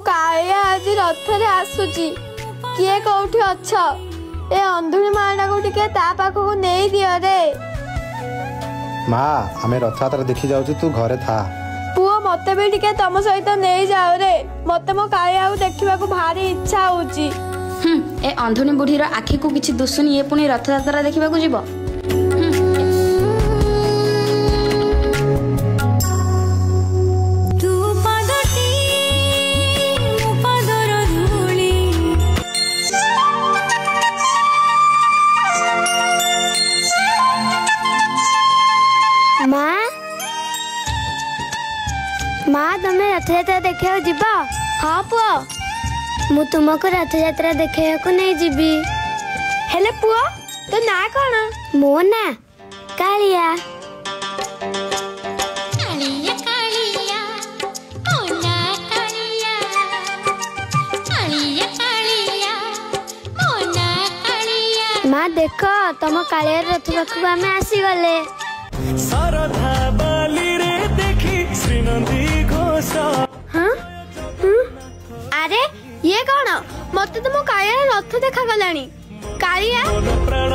କାଳିଆ ଆଜି ରଥରେ ଆସୁଛି। କିଏ କୋଉଠି ଅଛ, ଏ ଅନ୍ଧୁଣୀ ମାଟାକୁ ଟିକେ ତା ପାଖକୁ ନେଇଦିଅ ରେ। ମା, ଆମେ ରଥଯାତ୍ରା ଦେଖି ଯାଉଛୁ, ତୁ ଘରେ ଥା। ପୁଅ, ମତେ ବି ଟିକେ ତମ ସହିତ ନେଇଯାଅ ରେ, ମତେ ମୋ କାଳିଆକୁ ଦେଖିବାକୁ ଭାରି ଇଚ୍ଛା ହଉଛି। ହୁଁ, ଏ ଅନ୍ଧୁଣୀ ବୁଢୀର ଆଖିକୁ କିଛି ଦୁଶୁନି, ଇଏ ପୁଣି ରଥଯାତ୍ରା ଦେଖିବାକୁ ଯିବ। ତୁ ପାଦଟି ମୋ ପାଦର ଧୂଳି। ମା, ମା, ତମେ ରଥଯାତ୍ରା ଦେଖିବାକୁ ଯିବ? ହଁ ପୁଅ। ମୁଁ ତୁମକୁ ରଥଯାତ୍ରା ଦେଖିବାକୁ ନେଇଯିବି। ହେଲେ ପୁଅ, ତୋ ନାଁ କଣ? ମୋ ନାଁ କାଳିଆ। କାଳିଆ କାଳିଆ ମୋ ନାଁ କାଳିଆ, କାଳିଆ କାଳିଆ ମୋ ନାଁ କାଳିଆ। ମା, ଦେଖ, ତମ କାଳିଆର ରଥ ପାଖକୁ ଆମେ ଆସିଗଲେ। ଶରଧା ବାଲିରେ ଦେଖି ଶ୍ରୀନନ୍ଦୀ ଘୋଷ। ହଁ ହୁଁ, ଆରେ ଇଏ କଣ? ମତେ ତ ମୋ କାଳିଆର ରଥ ଦେଖାଗଲାଣି। କାଳିଆ ପ୍ରାଣ